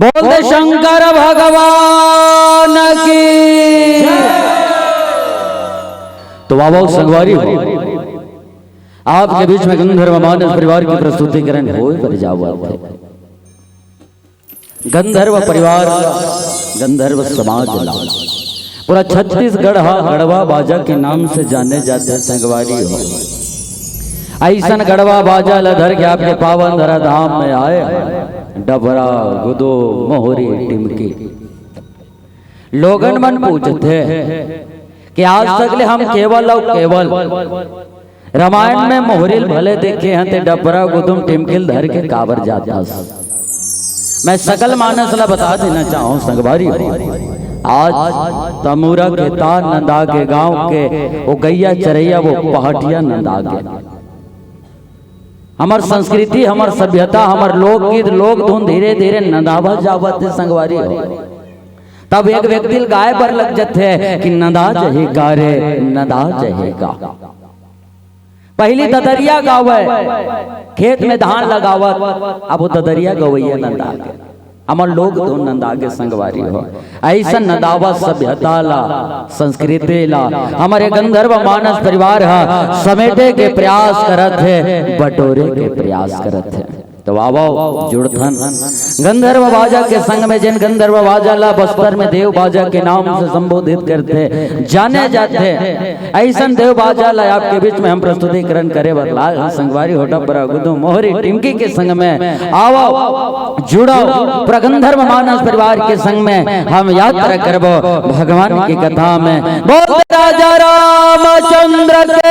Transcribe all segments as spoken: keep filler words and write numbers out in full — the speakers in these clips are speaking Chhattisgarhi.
बोल दे शंकर भगवान की। तो बाबा संगवारी हो, आपके बीच में गंधर्व मानस परिवार की प्रस्तुतिकरण होय बर जावत हे। गंधर्व परिवार, गंधर्व समाज ला पूरा छत्तीसगढ़ हा गड़वा बाजा के नाम से जाने जाथे संगवारी हो। अइसन गड़वा बाजा ला धर के आपके पावन धरा धाम में आए डबरा गुदो मोहरी टिमकी। लोगन मन पूछथे कि आज तक ले हम केवल अउ केवल रामायण में मोहरी ल भले देखे हन, ते डबरा गुदुम टिमकी ल धर के काबर जाथस। मैं सकल मानस ला बता देना चाहूं संगवारी हो, आज तमूरा के तार नंदा के गांव के वो गैया चरैया वो पहाटिया नंदा के। हमर संस्कृति, हमर सभ्यता, हमर लोकगीत, लोक धुन धीरे धीरे नंदावत जावत हे संगवारी हो। तब एक व्यक्ति ल गाय बर लग जथे कि नंदा जही का रे, नंदा जही का। पहिली ददरिया गावय, खेत में धान लगावत, अब वो ददरिया गवैया नंदा गे, हमर लोक धुन नंदा गे संगवारी हो। अइसन नंदावत सभ्यता ला, संस्कृति ला, हमर ये गंधर्व मानस परिवार हा समेटे के प्रयास करत हे, बटोरे के प्रयास करत हे। तो आवव, जुड़थन। गंधर्व बाजा के संग में, जेन गंधर्व बाजा ला बस्तर में देव बाजा के नाम से संबोधित करथे, जाने जाथे, अइसन देव बाजा ला आपके बीच में हम प्रस्तुतिकरण करे बर लाए हन संगवारी हो। डबरा गुदो मोहरी टिमकी के संग में आवव, जुड़व, पूरा गंधर्व मानस परिवार के संग में हम यात्रा करबो भगवान की कथा में। बोल राजा रामचंद्र के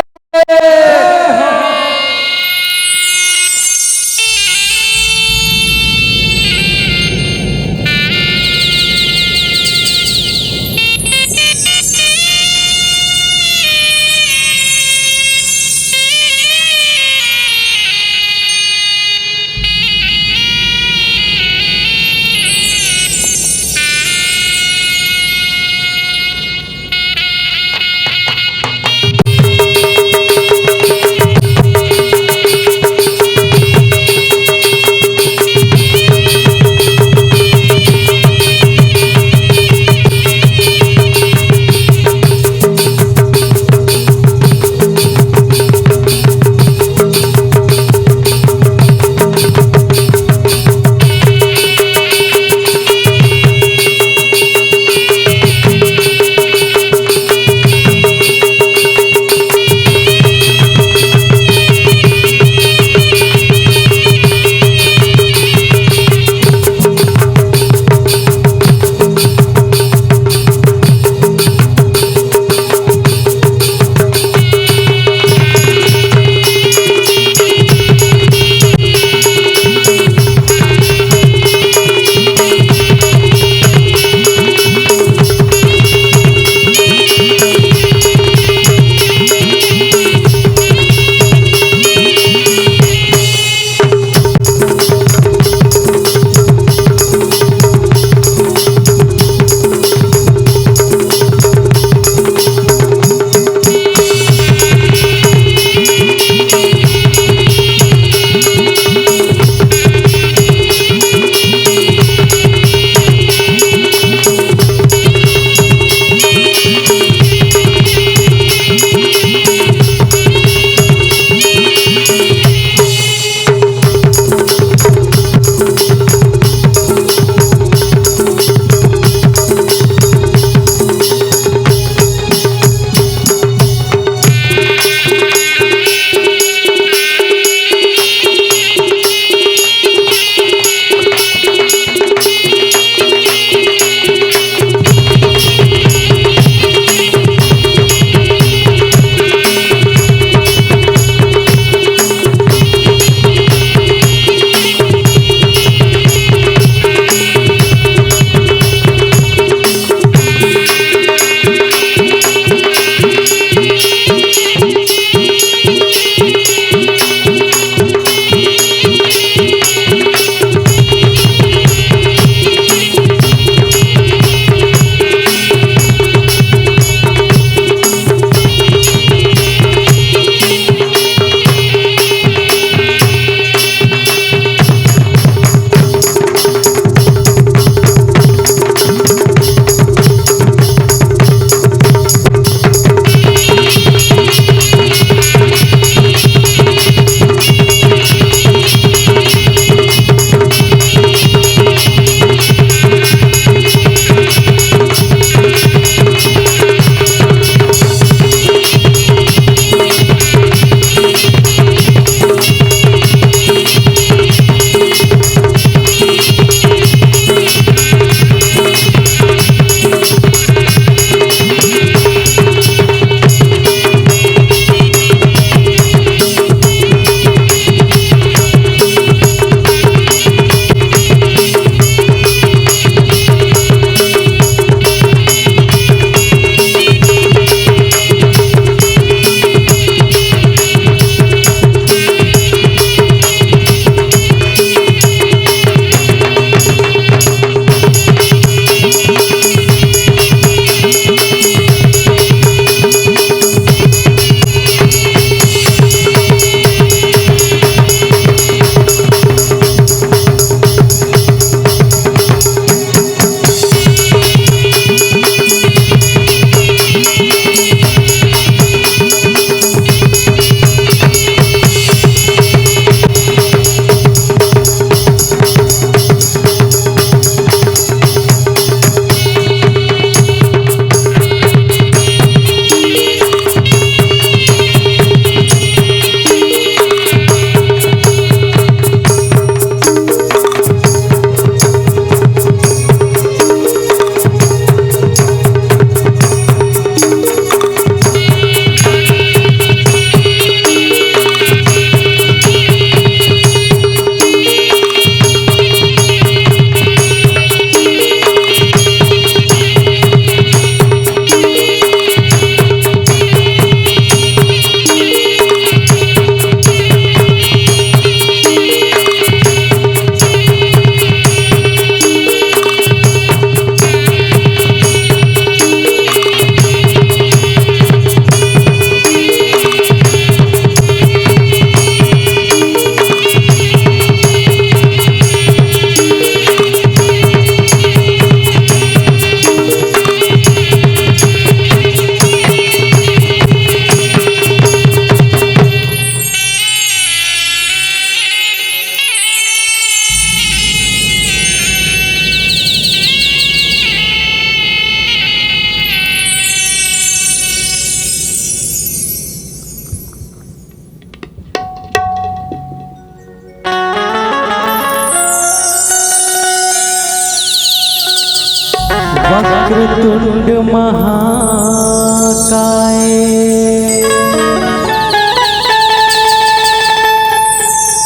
तुंड महाकाय,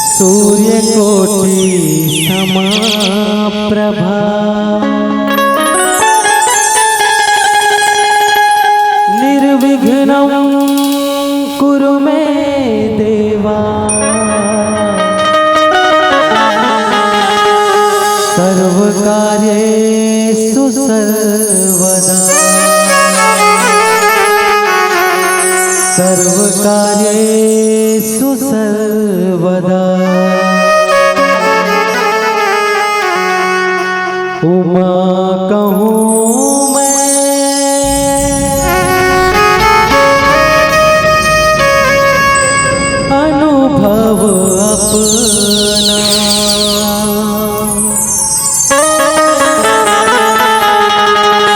सूर्यकोटि समाप्रभा, निर्विघ्नं कुरु मे देवा, सर्वकार्येषु सर्वदा, सर्वकार्येषु सर्वदा। उमा कहूँ मैं अनुभव अपना,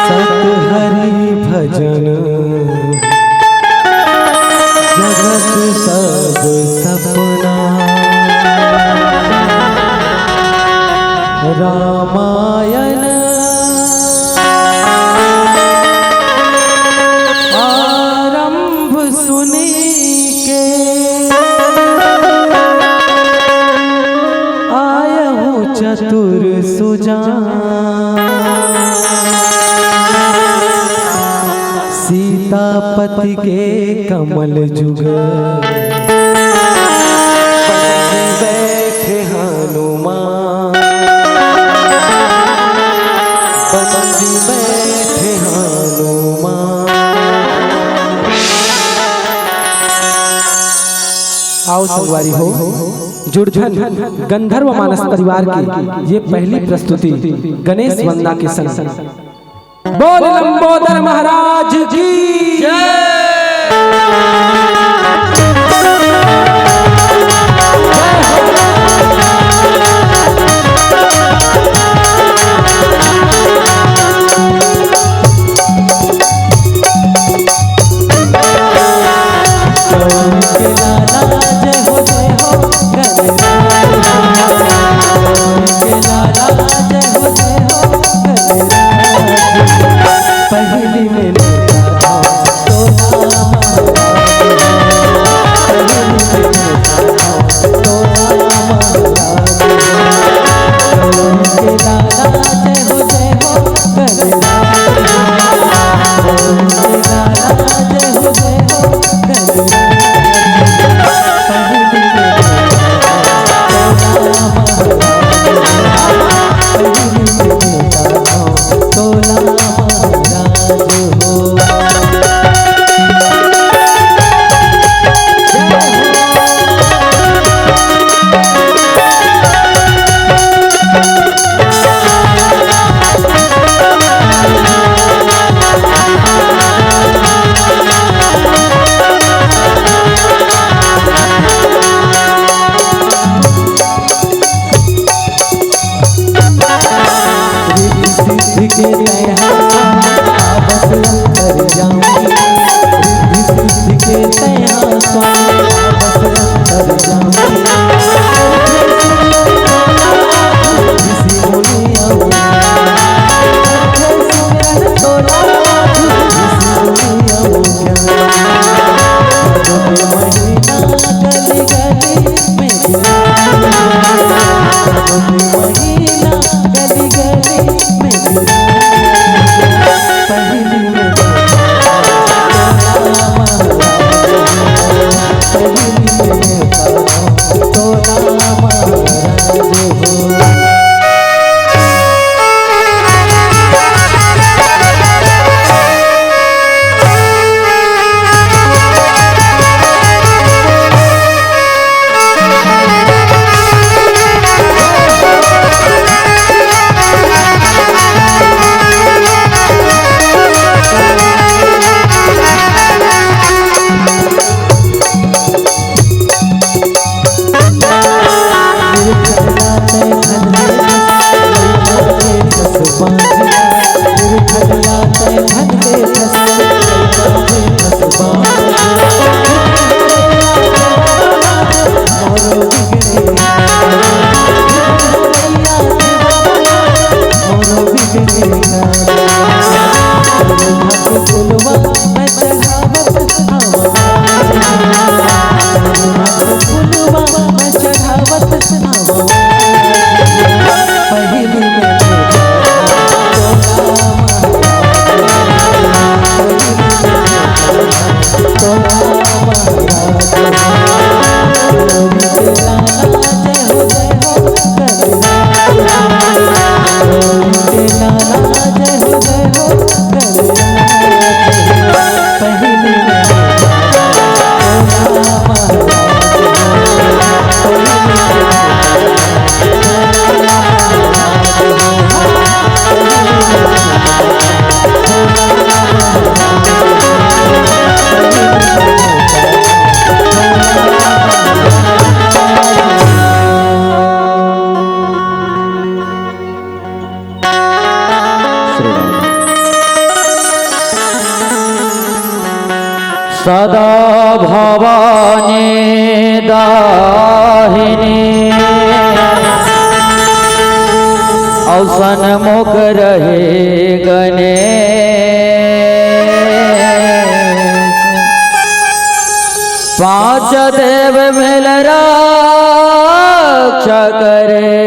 सत हरि भजन जगत सब सपना। रामायण आरंभ सुनि के आयहु चतुर सुजान। सीतापति के कमल जुग बंदी बैठे हनुमान, बंदी बैठे हनुमान। आओ संगवारी हो, जुड़झन गंधर्व मानस परिवार की ये पहली प्रस्तुति गणेश वंदना के संग। बोल लंबोदर महाराज की जय। सदा भवानी दाहिनी, अउ सन्मुख रहे गणेश। पांच देव मिल रक्षा करे,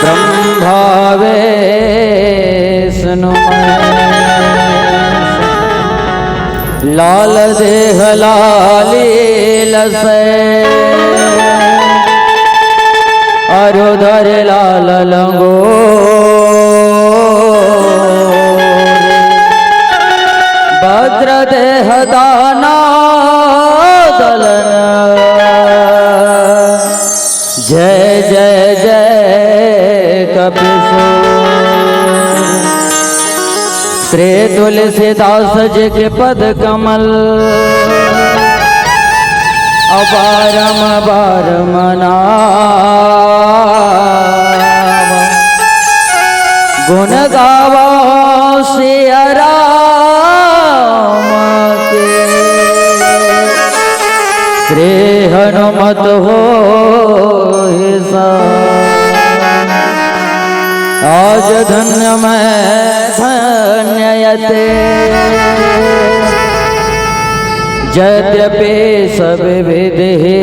ब्रह्मा विष्णु महेश। लाल देह लाली लसै, अरु धर लाल लंगोर। वज्र देह दाना दलन, जय जय जय कपिसोर। श्री तुलसीदास जी के पद कमल, अबारम बार मनावा। गुण गावा सिया राम के, श्री हनुमत होहि सा। आज धन्य मैं धन्य यते, यद्यपि सब विधि हे।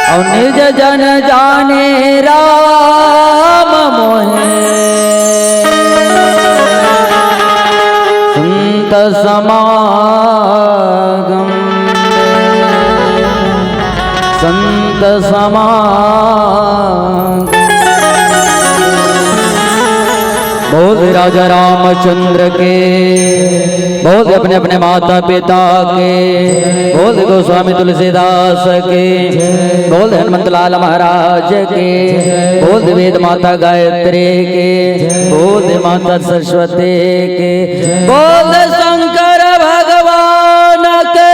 अउ निज जन जाने राम मोहे, संत समागम, संत समागम। बोल राजा रामचंद्र के, बोल अपने अपने माता पिता के, बोल गोस्वामी तुलसीदास के, बोल हनुमंत लाल महाराज के, बोल वेद माता गायत्री के, बोल माता सरस्वती के, बोल शंकर भगवान के।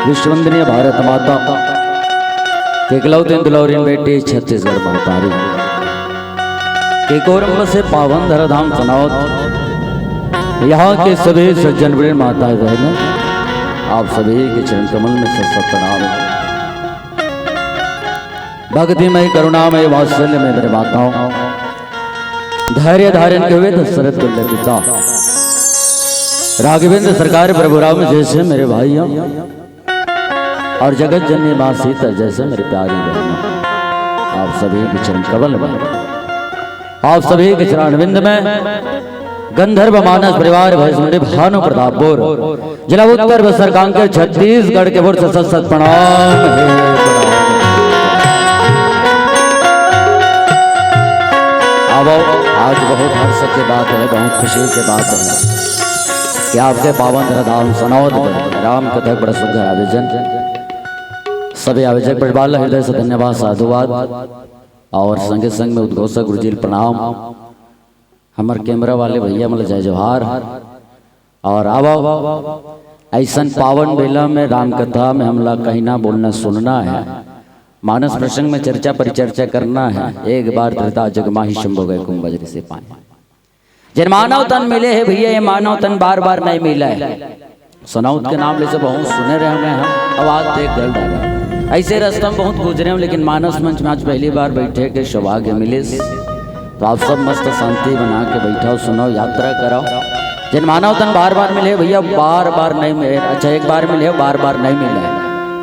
विश्ववंदनीय भारत माता के इकलौती दुलौरिन बेटी छत्तीसगढ़ महतारी के गोरम्ब से पावन धराधाम सनौत, यहाँ के सभी सज्जन वृंद, माताएं बहनों, आप सभी के चरण कमल में सत सत प्रणाम। भक्तिमय करुणामय वात्सल्य में मेरे माताओं, धैर्य धारण के हुए दशरथ तुल्य पिता, राघवेंद्र सरकार प्रभु राम जैसे मेरे भाइयों, और जगत जननी माँ सीता जैसे मेरे प्यारी बहनों, आप सभी के चरण कमल में, आप सभी के चरणारविंद में गंधर्व मानस परिवार भैंसमुंडी भानु प्रतापपुर, जिला उत्तर बस्तर कांकेर छत्तीसगढ़ के ओर से सत सत प्रणाम हे प्रणाम। आवो, आज बहुत हर्ष के बात है, बहुत खुशी के बात है कि आपके पावन धराधाम सनौत में राम कथा के बड़ा सुंदर आयोजन। सभी आयोजक परिवार ला हृदय से धन्यवाद, साधुवाद, और संगे संग में उद्घोषक गुरुजी ल प्रणाम, हमर कैमरा वाले भैया मन ल जय जोहार। और आवो, अइसन पावन बेला में राम कथा में हमला कहिना बोलना सुनना है, मानस प्रसंग में चर्चा परिचर्चा करना है। एक बार त्रेता जग माही शंभो गए कुंभ बजरी से पाए। जेन मानव तन मिले हे भैया, ये मानव तन बार बार नहीं मिला है। सनौत के नाम ले से बहुत सुने रहे हमें हम, अब आज देख गल डाला। ऐसे रास्ता में बहुत गुजरे हम, लेकिन मानस मंच में आज पहली बार बैठे के सौभाग्य मिले। तो आप सब मस्त शांति बना के बैठो, सुनो, यात्रा करो। जिन मानव तन बार बार मिले भैया, बार बार नहीं मिले। अच्छा, एक बार मिले, बार बार नहीं मिले।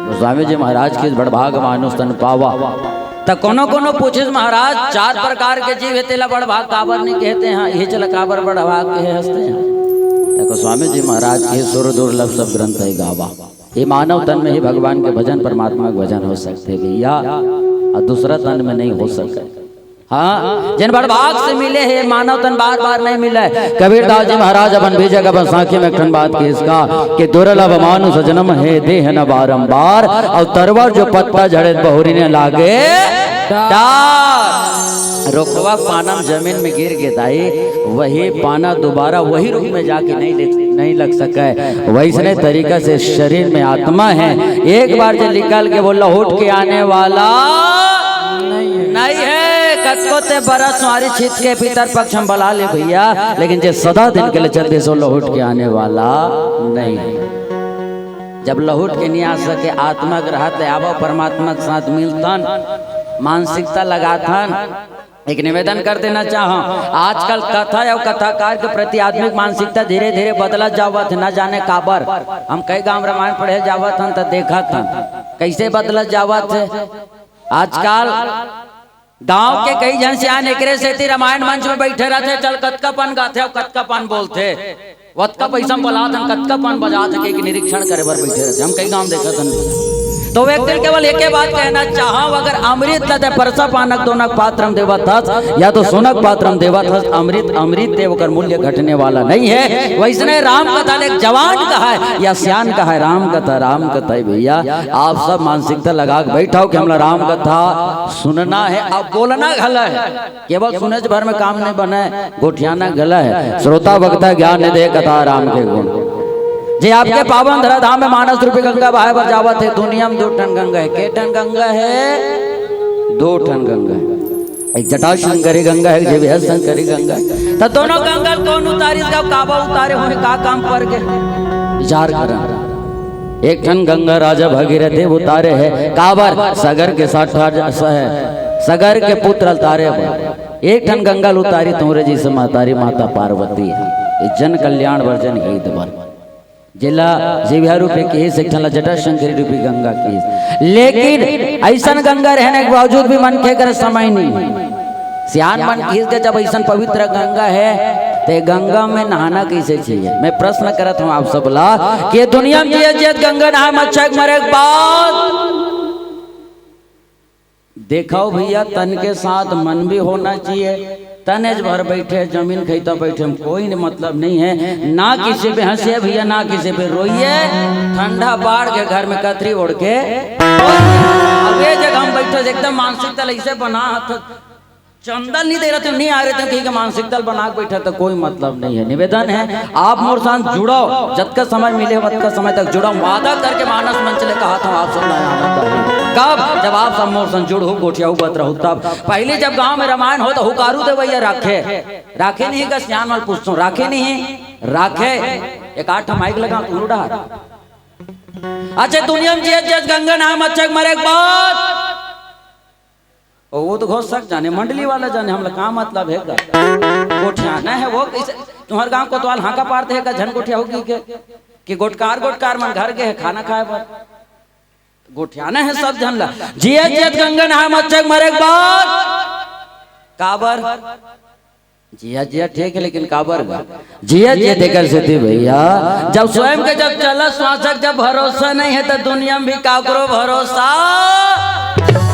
तो स्वामी जी महाराज के बड़भाग मानुष तन पावा। त कोनो कोनो पूछिस महाराज, चार प्रकार के जीव हे, तेला बड़भाग काबर नहीं कहते हैं, ये चला काबर बड़भाग कहे हंसते हैं। देखो स्वामी जी महाराज के सुर दुर्लभ सब ग्रंथ है गावा। ये मानव तन में ही भगवान के भजन, परमात्मा के भजन हो सकते भैया, और दूसरा तन में नहीं हो सके। हाँ, जेन बड़ भाग से मिले हे मानव तन, बार बार नहीं मिले। कबीरदास जी महाराज अपन बीजे के अपन साखी में एक ठन बात कहिस का कि दुर्लभ मानुष जन्म हे देह न बारंबार, और तरवर जो पत्ता झड़े बहुरी न लागे डार। रुखवा पाना जमीन में गिर गे दाई, वही पाना दोबारा वही रुख में जाके नहीं लग, नहीं लग सके। वैसने तरीका से शरीर में आत्मा है, एक बार जो निकल के वो लहुट के आने वाला नहीं है। कतको ते बरस सुंवारी छित के पितर पक्ष में बला ले भैया, लेकिन जे सदा दिन के लिए चल दे सो लहुट के आने वाला नहीं है। जब लहुट के नहीं आ सके, आत्मा के रहत ले आवो, परमात्मा के साथ मिलथन, मानसिकता लगाथन। एक निवेदन कर देना चाहूं, आजकल कथा या कथाकार के प्रति आत्मिक मानसिकता धीरे धीरे बदलत जावत है, न जाने काबर। हम कई गांव रामायण पढ़े जावत हन त देखत हन कैसे बदलत जावत है। आजकल गांव के कई झन सियान एकरे सेती रामायण मंच में बैठे रहते, चल कतका पन गाथे अउ कतका पन बोलथे, ओतका पैसा में बलात हन, कतका पन बजात हे, के निरीक्षण करे बर बैठे रहते। हम कई गांव देखत हन। तो व्यक्ति केवल एके बात कहना चाहव, अगर अमृत ल ते परसा पानक दोनक पात्र में देवत हस या तो सोनक पात्र में देवत हस, अमृत अमृत ते, ओकर मूल्य घटने वाला नहीं है। वैसने राम कथा ले एक जवान कहा है या सियान कहा है, राम कथा, राम कथा है भैया। आप सब मानसिकता लगा के बैठव कि हमला राम कथा सुनना है, अब बोलना घला है। केवल सुनेच भर में काम नहीं बने, गोठियाना घला है। श्रोता वक्ता ज्ञान दे कथा राम के गुण। जे आपके पावन धरा धाम में मानस रूपी गंगा बहाए बर जावत है, दुनिया में दो ठन गंगा है। के ठन गंगा है? दो ठन गंगा है। एक जटाशंकरी गंगा है, एक जीव शंकरी गंगा है। त दोनों गंगा ल कोन उतारिस गा, काबर उतारे होही, का काम पर गे? विचार करन। एक ठन गंगा राजा भगीरथ देव उतारे है, काबर? सगर के साठ हजार स-, सगर के पुत्र उतारे बर। एक ठन गंगा ल उतारी तोरे जैसे महतारी माता पार्वती है। ये जन कल्याण बर, जन हित बर। जेला जीव्या रूपी केस, एक ठन ला जटाशंकरी रूपी गंगा केस। लेकिन ऐसन गंगा रहने के बावजूद भी मनखे कर समय नहीं। सियान मन केस के जब ऐसन पवित्र गंगा है, ते गंगा में नहाना कैसे चाहिए? मैं प्रश्न करत हूँ आप सब ला कि दुनिया में जियत जियत गंगा नहाए मच्छक मरे के बाद देखव भैया, तन के साथ मन भी होना चाहिए। तनेच भर बैठे, जमीन खैता बैठे में कोई न मतलब नहीं है। ना किसी पे हंसिए भैया, ना किसी पे रोइए। ठंडा बाढ़ के घर में कथरी ओढ़ के, अब ये जगह हम बैठे एकदम मानसिकता ल ऐसे बना हथ, चंदा ल नहीं दे रहे थे, नहीं आ रहे थे, कहीं के मानसिकता ल बना के बैठे तो कोई मतलब नहीं है। निवेदन है, आप मोर साथ जुड़व, जतका समय मिले, ओतका समय तक जुड़व। वादा करके मानस मंच ले कहा था, आप सब नया आनंद आही। कब? जब आप सब मोर साथ जुड़हू, गोठियाहू, बतरहू तब। पहले जब गांव में रामायण हो तो हुकारू देवैया राखे, राखे नहीं गा, सियान वाल पूछथों, राखे नहीं? राखे। एक आठ माइक लगा, तू डहार। अच्छा, दुनिया में जियत जियत गंगा नहाए मच्छक मरे के बाद ओ, वो तो घोष सक जाने, मंडली वाला जाने, हमला का मतलब है गा? गोठियाना है वो, कैसे तुम्हारे गांव कोतवाल हांका पारथे गा, झन गोठियाहू कहिके, कि गोटकार, गोटकार मन घर गे हे खाना खाए बर। गोठियाना है सब झन ला। जियत जियत गंगा नहाए मच्छक मरे के बाद काबर? जियत जियत ठीक है, लेकिन काबर गा? जियत जियत एकर सेती भैया, जब स्वयं के जब चलत श्वासक जब भरोसा नहीं है, तो दुनिया में भी काकरो भरोसा।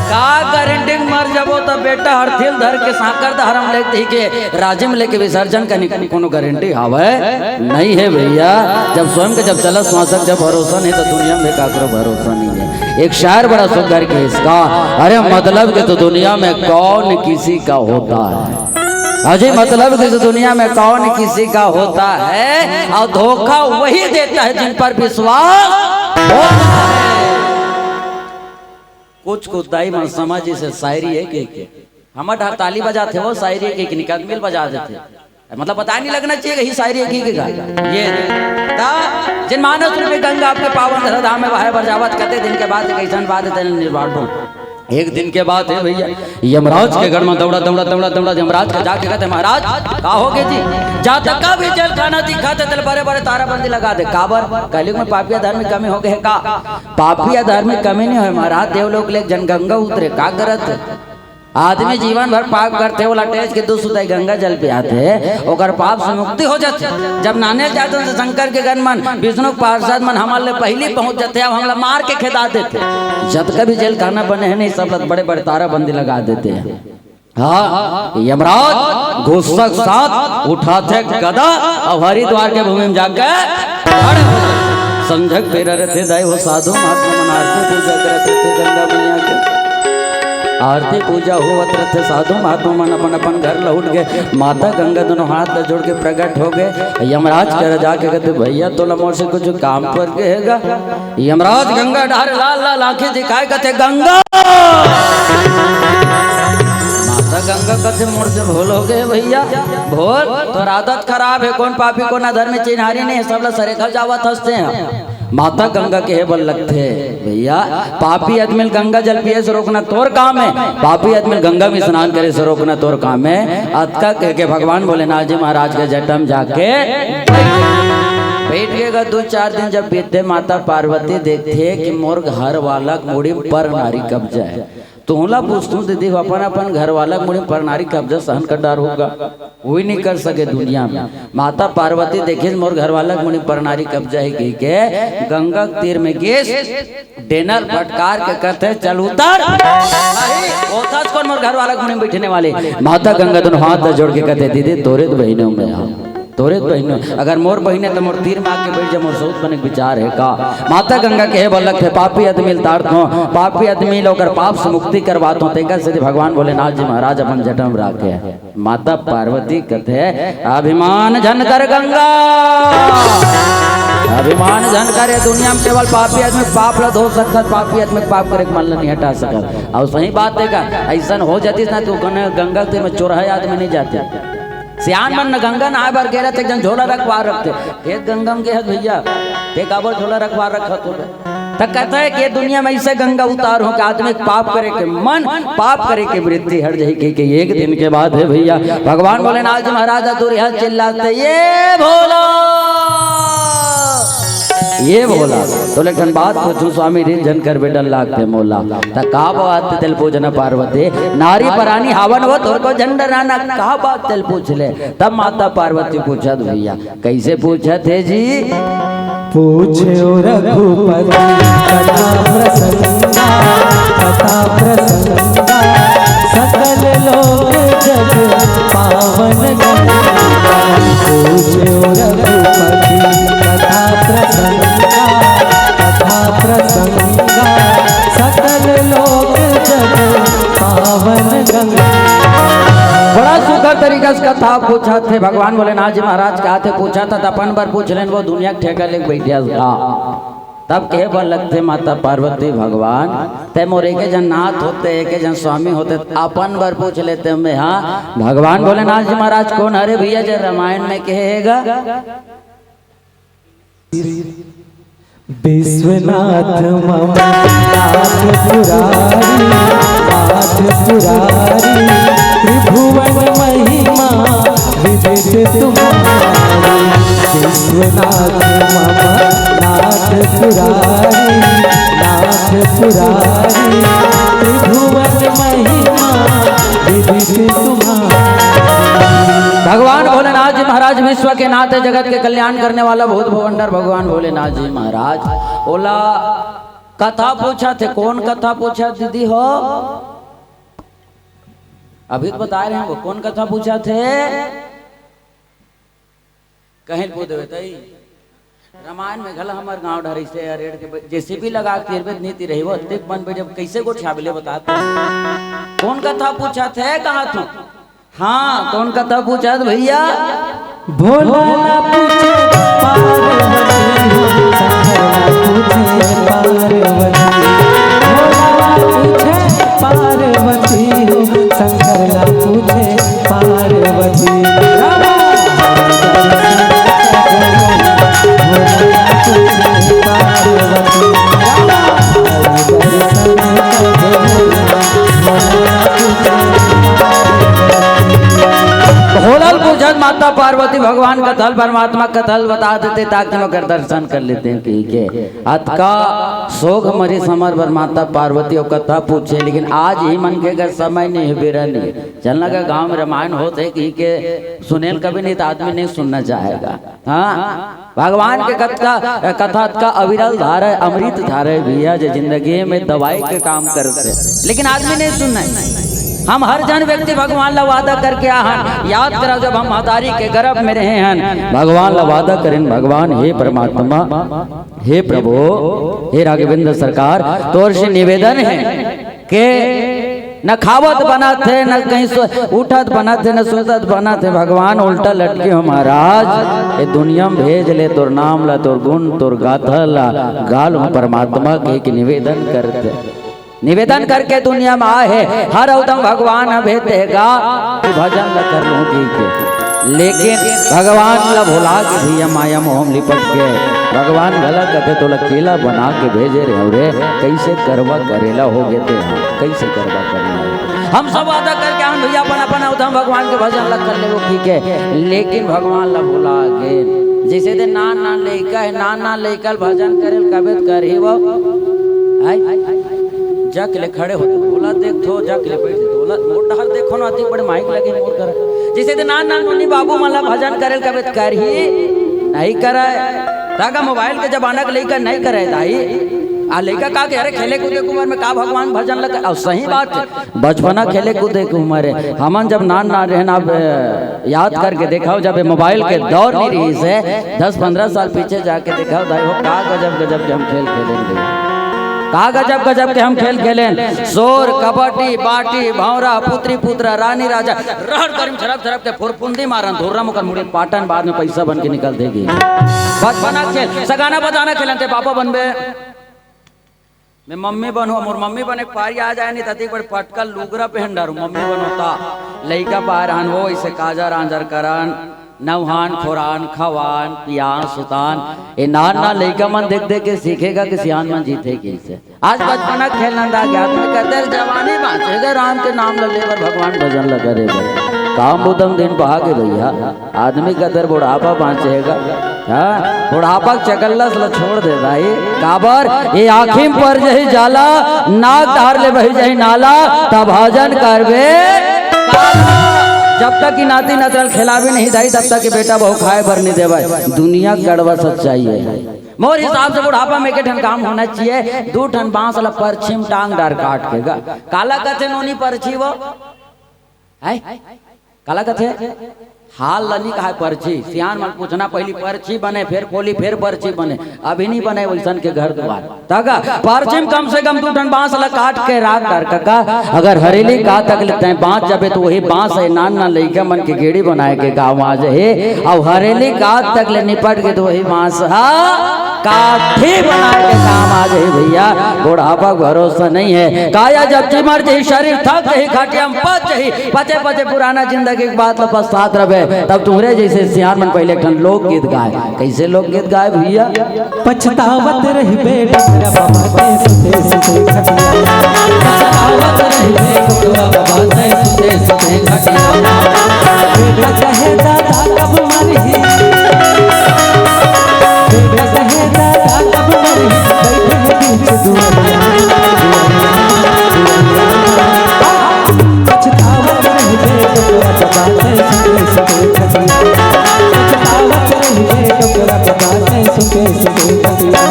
का गारंटी मर जबो, तो बेटा हरथिल धर के सांकर धरम लेके के राजिम लेके विसर्जन करने की कोनो गारंटी हावय? नहीं है भैया। जब स्वयं के जब चलत श्वासक जब भरोसा नहीं, तो दुनिया में काकरो भरोसा नहीं है। एक शायर बड़ा सुंदर केस का, अरे मतलब कि तो दुनिया में कौन किसी का होता है? अजी, मतलब कि इस दुनिया में कौन किसी का होता है, और धोखा वही देता है जिन पर विश्वास होता है। कुछ कुछ दाई मन समझ इसे शायरी है कि, कि हमर ढार ताली बजाथे, वो शायरी है कि, कि निकल मिल बजा देथे। मतलब पता नहीं लगना चाहिए कि शायरी है कि, कि गा। ये ता जिन मानस रूपी गंगा आपके पावन धरा धाम में बहाए बर जावत, कते दिन के बाद कैसन बात है, तेन निर्वाण हो। एक दिन के बात है भैया, यमराज के गढ़ में दौड़ा, दौड़ा, दौड़ा, दौड़ा, यमराज के जाके कहते, "महाराज, का हो गए जी? जा तक का भी जेल खाना दिखा दे, तेल बड़े बड़े ताराबंदी लगा दे।" काबर? कलयुग में पापी अधर्मी कमी हो गए का? पापी अधर्मी कमी नहीं होय महाराज, देवलोक ले जन गंगा उतरे, का करत? आदमी जीवन भर पाप करथे, ओला टेज के दूध सुताई गंगा जल पियाथे, ओकर पाप से मुक्ति हो जाथे। जब नाने जात हन त शंकर के गण मन, विष्णु के पार्षद मन हमर ले पहिली पहुंच जाथे, अब हमला मार के खेदा देथे। जतका भी जेल खाना बने हे नहीं, सब ल बड़े बड़े ताराबंदी लगा देथे। हाँ, यमराज गुस्सा के साथ उठाथे गदा अउ हरिद्वार के भूमि में जाके खड़े हो जाथे। संझा के बेरा रहिथे दाई, वो साधु महात्मा मन आरती पूजा करत रहिथे गंगा मैया के। आरती पूजा होवत रहिथे, साधु महात्मा मन अपन अपन घर लौट गे। माता गंगा दोनों हाथ ल जोड़ के प्रकट हो गे। यमराज करा जाके कथे, "भैया, तोला मोर से कुछ काम पर के हे गा?" यमराज गंगा डहर लाल लाल आंखें दिखाए कथे, "गंगा, माता गंगा कथे मोर से भूल हो गे भैया, भूल। तोर आदत खराब हे, कोन पापी कोन अधर्मी चिन्हारी नहीं हे, सब ला सरेखा जावत हंसते हैं।" माता गंगा कहे बर लगथे, "भैया, पापी आदमी ल गंगा जल पिए से रोकना तोर काम हे, पापी आदमी ल गंगा में स्नान करे से रोकना तोर काम हे।" अतका कह के भगवान भोलेनाथ जी महाराज के जटा में जाके बैठ गे। दू चार दिन जब बीतथे, माता पार्वती देखथे कि मोर घर वाला के मुड़ी पर नारी कब्जा हे। तुहूं ला पूछथंव दीदी हो, अपन अपन घर वाला के मुड़ी पर नारी कब्जा सहन कर डारहूं गा, कोई नहीं कर सके दुनिया में। माता पार्वती देखिस मोर घर वाला के मुड़ी पर नारी कब्जा हे कहिके, गंगा के तीर में गिस, डेना ल फटकार के कथे, "चल उतर।" नहीं, ओथस कोन मोर घर वाला के मुड़ी में बैठने वाले। माता गंगा दोनों हाथ ल जोड़ के कथे, "दीदी, तोरे तो बहिनी हंव मैं, हाँ, तोरे तो बहिनी हंव। अगर मोर बहिनी हे त मोर तीर में आके बैठ जा, मोर सऊत बने के विचार हे का?" माता गंगा कहे बर लगथे, "पापी आदमी ल तारथंव, पापी आदमी ल ओकर पाप से मुक्ति करवाथंव।" तेकर सेती भगवान भोलेनाथ जी महाराज अपन जटा में राखे। माता पार्वती कथे, "अभिमान झन कर गंगा, अभिमान झन कर। ये दुनिया में केवल पापी आदमी पाप ला धो सकत, पापी आदमी पाप करे के मन ला नहीं हटा सकत।" अउ सही बात हे गा, अइसन हो जातिस ना, त गंगा के तीर में चोरहा आदमी नहीं जातिस। सियान मन न गंगा नहाए बर गे रहिथे, एक झन झोला रखवा रखथे, "हे गंगा में गे हस भैया, ते काबर झोला रखवा रखत हो?" त कथे कि ये दुनिया में अइसे गंगा उतारहूं कि आदमी के पाप करे के मन, पाप करे के वृत्ति हट जाही। कि, कि एक दिन के बाद हे भैया, भगवान भोलेनाथ जी महाराज ह दूरिहा चिल्लाथे, "ये भोला, ये भोला, तोले एक ठन बात पूछहूं, स्वामी, रिस झन करबे, डर लागथे मोला।" त का बात तेल पूछना पार्वती, नारी परानी हावन वो, तोर को झन डराना, का बात तेल पूछ ले। तब माता पार्वती पूछत भैया, कइसे पूछत हे जी? पूछ्यो रघुपति कथा प्रसंगा, कथा प्रसंगा, सकल लोक जग पावन गंगा। पूछ्यो रघुपति कथा प्रसंगा, कथा प्रसंगा, सकल लोक जग पावन गंगा। बड़ा सुघर तरीका से कथा पूछत हे। भगवान भोलेनाथ जी महाराज कहाथे, पूछत हे त अपन बर पूछ लेन, वो दुनिया के ठेका लेके बैठे हस का? तब कहे बर लगथे माता पार्वती, "भगवान, ते मोर एके झन नाथ होते, एके झन स्वामी होते, त अपन बर पूछ लेते मैं, हाँ?" भगवान भोलेनाथ जी महाराज कोन हरे भैया, जे रामायण में कहे हे गा? विश्वनाथ मम नाथ पुरारी, नाथ पुरारी, त्रिभुवन महिमा विदित तुम्हारी। विश्वनाथ मम नाथ पुरारी, नाथ पुरारी, त्रिभुवन महिमा विदित तुम्हारी। भगवान भोलेनाथ जी महाराज विश्व के नाथ, जगत के कल्याण करने वाला भूत भवंडर भगवान भोलेनाथ जी महाराज। ओला कथा पूछत हे। कोन कथा पूछत हे दीदी हो? अभी तो बताए रहे हैं वो कोन कथा पूछत हे। कहीं पूछ देवे तई। रामायण में घला हमर गांव डहर अइसे अरेड़ के ब-, जेसीबी लगा के तीर में नीति रही वो, अतेक मन में जब कइसे गोठियाबे ले बता तो। कोन कथा पूछत हे कहा तू? हाँ, कोन कथा पूछत भैया? भोला पूछे पार्वती हो, शंकर पूछे पार्वती। भोला पूछे पार्वती हो, शंकर पूछे पार्वती। रामा। भोला पूछे पार्वती। रामा। भोला पूछत माता पार्वती भगवान कथा ल, परमात्मा कथा ल बता देते ताकि ओकर दर्शन कर लेते हैं। ठीक है, अतका सोग मरी समर बर माता पार्वती अउ कथा पूछे, लेकिन आज ही मन के अगर समय नहीं है, बेरा नहीं है। चलना का गांव में रामायण होत हे कि के सुनेल कभी नहीं तो आदमी नहीं सुनना चाहेगा। हाँ, भगवान के कथा, कथा का अविरल धारा हे, अमृत धारा हे भैया, जे जिंदगी में दवाई के काम करथे, लेकिन आदमी नहीं सुनना हे। हम हर जन व्यक्ति भगवान ला वादा करके आहन। याद करव, जब हम महतारी के गर्भ में रहे हन, भगवान ला वादा करेन, भगवान, हे परमात्मा, हे प्रभु, हे राघवेंद्र सरकार, तोर से निवेदन हे के न खावत बनत हे, न कहीं सो-, उठत बनत हे, न सुतत बनत हे। भगवान उल्टा लटके हो महाराज, ये दुनिया में भेज ले तोर नाम ला, तोर गुण, तोर गाथा ला, गाल हो परमात्मा के, के निवेदन करते। निवेदन करके दुनिया में आए हे, हर अवधम भगवान ह भेज देगा कि भजन ल कर लूं जी के। लेकिन भगवान ल भुला के भैया माया मोह म लिपट के भगवान घला कथे तोला केला बना के भेजे रहे रे, कैसे करवा करेला हो गे ते, हम कैसे करवा करेला हो गे? हम सब वादा करके हम भैया अपन अपन अवधम भगवान के भजन ल कर लेबो ठीक हे, लेकिन भगवान ल भुला गे। जैसे ते नान नान लइका हे, नान नान लइका ल भजन करे ल कबे त करही वो। हाय। जक ले खड़े होते, ओला देखथो, जक ले बैठे, ओला मोर डहर देखो ना, अति बड़े माइक लगे मोर करा। जैसे ते नान नान नोनी बाबू मन ला भजन करे ल कबे त करही, नहीं करय। तागा मोबाइल के जमाना के लइका नहीं करय दाई। आ लइका का के, अरे खेले कूदे के उमर में का भगवान भजन लगा? अउ सही बात हे, बचपना खेले कूदे के उमर हे। हमन जब नान नान रहेन, अब याद करके देखव, जब ये मोबाइल के दौर नहीं रहिस हे, दस पंद्रह साल पीछे जाके देखव दाई हो, का गजब गजब के हम खेल खेलेन रे। का गजब गजब के हम खेल खेलेन। सोर, कबड्डी, बाटी, भौंरा, पुतरी पुतरा, रानी राजा, रहर दरी म झरप झरप के फुरफुंदी मारन, धुर्रा मुकर मुड़ी पाटन, बाद में पैसा बन के निकल देगी। बचपना खेल, सगाना बजाना खेलन ते बाबा बनबे। मैं मम्मी बनहूँ, मोर मम्मी बने के पारी आ जाए नहीं, ततिक बड़ पटका लुगरा पहन डारूँ, मम्मी बनहूँ ता। लइका पाए रहन वो, इसे काजर आंजर करन, नौहान, खोरान, खवान, पियान, सुतान। ए नान नान लइका मन देख देख के सीखेगा कि सियान मन जीथे कइसे। आज बचपना खेलना दा गया, आदमी कहते हैं जवानी बाँचे गे, राम के नाम ल ले बर भगवान भजन ल करे बर। काम बुतम दिन बहा के भैया। आदमी कदर बुढ़ापा बाँचेगा। हाँ, बुढ़ापा के चकल्लस ल छोड़ दे भाई। काबर? ये आँखी म पर जही जाला, नाक धार ले बही जही नाला, तब भजन करबे। जब तक कि नाती नतरन खेलाबे नहीं दाई, तब तक कि बेटा बहू खाए बर नहीं देवय। दुनिया कड़वा सच्चाई हे। मोर हिसाब से बुढ़ापा में एक ठन काम होना चाहिए, दू ठन बांस ल परछी म टांग डार काट के गा। काला कथे नोनी परछी वो? है? काला कथे? हाल ल नी कहाय परछी। सियान मन पूछना, पहिली परछी बने, फेर कोली, फेर परछी बने। अभी नी बने वइसन के घर दुवार। त गा, परछी म कम से कम दू ठन बांस ल काट के राख डर कका। अगर हरेली का तक ले तैं बांच जाबे, त वही बांस हे नान नान लइका मन के गेड़ी बनाए के काम आ जाही। अउ हरेली का तक ले निपट के, त वही बांस ह काठी बनाए के काम आ जाही भैया। बुढ़ापा के भरोसा नहीं हे। काया जब चिमर जही, शरीर थक जही, खटिया म पच जही, पचे पचे पुराना जिंदगी के बात ल पछतात रहिबे। तब तुंहरे जइसे सियान मन पहिले एक ठन लोकगीत गाय। कइसे लोकगीत गाय भैया? पछतावत रहिबे डोकरा बाबा तैं सुते सुते खटिया। पछतावत रहिबे डोकरा बाबा तैं सुते सुते खटिया। बेटा कहे दादा कब मरही, बेटा कहे दादा कब मरही, बैठे हैं बीच दुआरिया। पछतावत रहिबे डोकरा बाबा तैं सुते सुते खटिया। पछतावत रहिबे डोकरा बाबा तैं सुते सुते खटिया।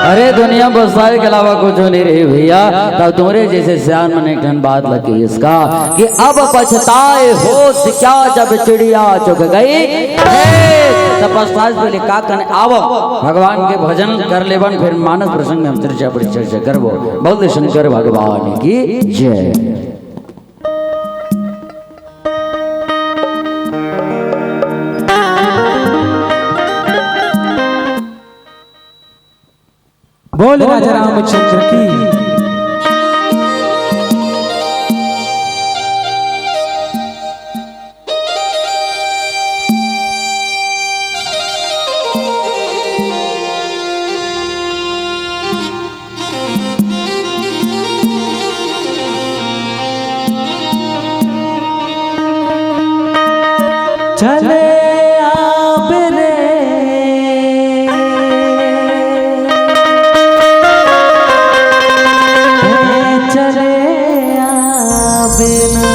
अरे दुनिया में पछताए के अलावा कुछ नहीं रही भैया। तब तुंहरे जइसे सियान मन एक ठन बात ल कहिस का कि अब पछताए होत क्या जब चिड़िया चुग गई खेत। तब पछताए से पहिले का करना हे? आवव भगवान के भजन कर लेवन, फेर मानस प्रसंग में हम चर्चा पर चर्चा करबो। बोल शंकर भगवान की जय। बोल राजा रामचंद्र की। चले आबे रे, चले आबे ना।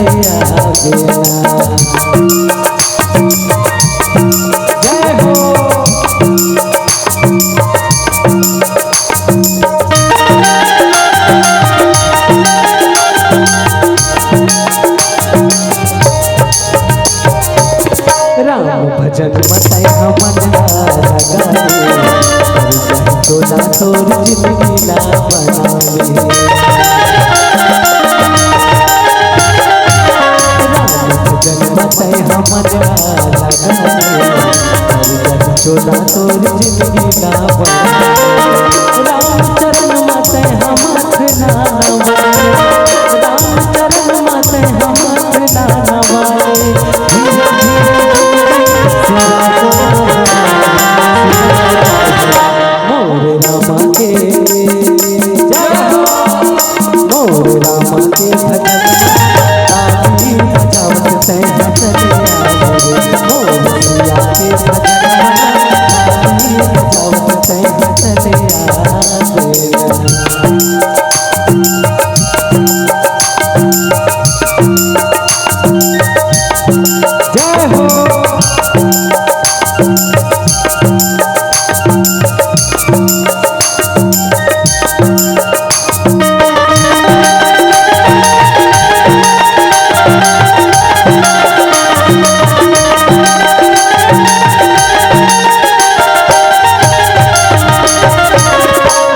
आवे ना। जय हो। राम भजन म तैं हमन ला लगा दे, हर जन तोला तोर जिंदगी ला बना दे। राम भजन म तैं हमन ला लगा दे, हर जन तोला तोर जिंदगी ला बना दे। राम चरण म तैं हमन ला नवा दे, राम चरण म तैं हमन ला नवा दे। मोरे रामा के जय हो, मोरे रामा के भजन ताली बजावत तैं चले आवे। मोरे सिया के भजन ताली बजावत तैं चले आवे। जय हो।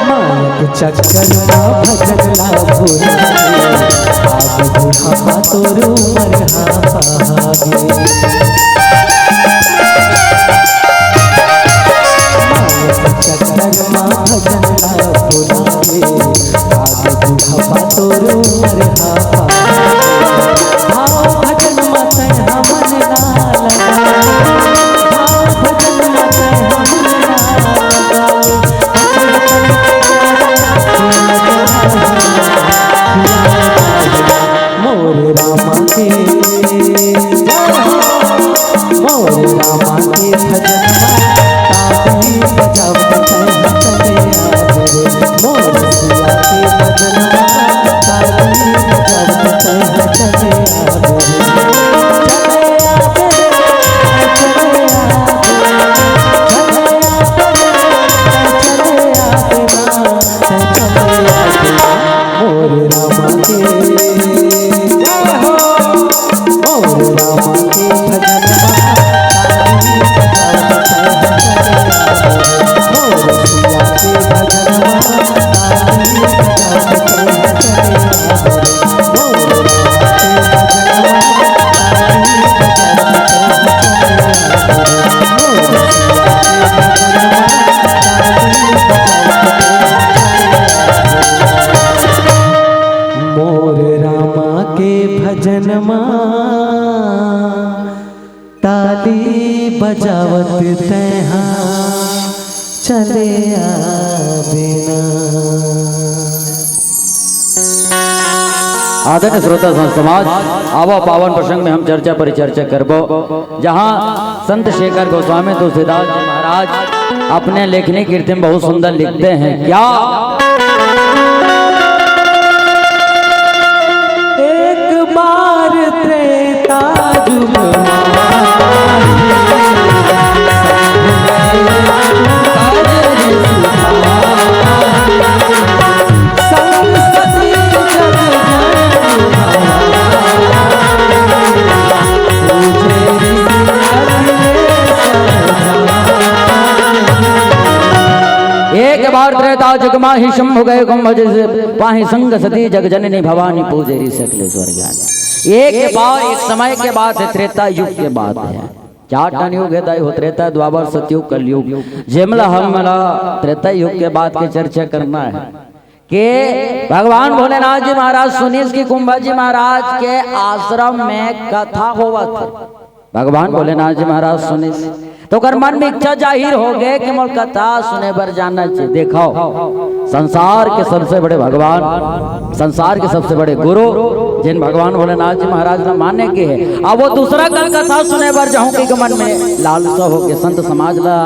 माया के चक्कर मा भजन ला भुला गे, आज बुढ़ापा तोर उमर हा पागे। माया के चक्कर मा भजन ला भुला गे, आज बुढ़ापा तोर उमर हा पागे। भाव भजन मा तैं हमन ला लगा, भाव भजन मा तैं हमन ला लगा। मोरे रामा के, मोरे रामा के भजन मा ताली बजावत तैं चले आवे रे। मोरे सिया के भजन मा ताली बजावत तैं चले आवे रे। चले आवे रे, चले आवे रे, चले आवे रे, चले आवे रे। मोरे रामा के, जय हो। मोरे रामा के भजन मा ताली बजावत तैं चले आवे रे। मोरे सिया के भजन मा ताली बजावत तैं चले आवे रे। मोरे रामा के भजन मा ताली बजावत तैं चले आवे रे। मोरे सिया के भजन मा मोर रामा के भजन मा ताली बजावत तैं हा चले आबे ना। आदरणीय श्रोता संत समाज, आवा पावन प्रसंग में हम चर्चा परिचर्चा करबो, जहाँ संत शेखर गोस्वामी तुलसीदास जी महाराज अपने लेखनी कृति में बहुत सुंदर लिखते हैं। क्या? एक बार त्रेता युग एक बार त्रेता युग माही शंभु गए कुंभ जैसे पाही संग सती जग जननी भवानी पूजे री सकले स्वर ज्ञानी। एक बार एक समय के बात है, त्रेता युग के बात है। चार टन युग है दाई हो, त्रेता, द्वापर, सतयुग, कलयुग। जेमला हमला त्रेता युग के बात के चर्चा करना है कि भगवान भोलेनाथ जी महाराज सुनिस कि कुंभा जी महाराज के आश्रम में कथा होवत है। भगवान भोलेनाथ जी महाराज सुनिस तो ओकर मन में इच्छा जाहिर हो गए कि मोर कथा सुने बर जाना चाहिए। देखो, संसार के सबसे बड़े भगवान, संसार के सबसे बड़े गुरु, जिन भगवान भोलेनाथ जी महाराज ला माने के है, अब वो दूसरा कन कथा सुने बर जाहूं के मन में लालसा हो के संत समाज ला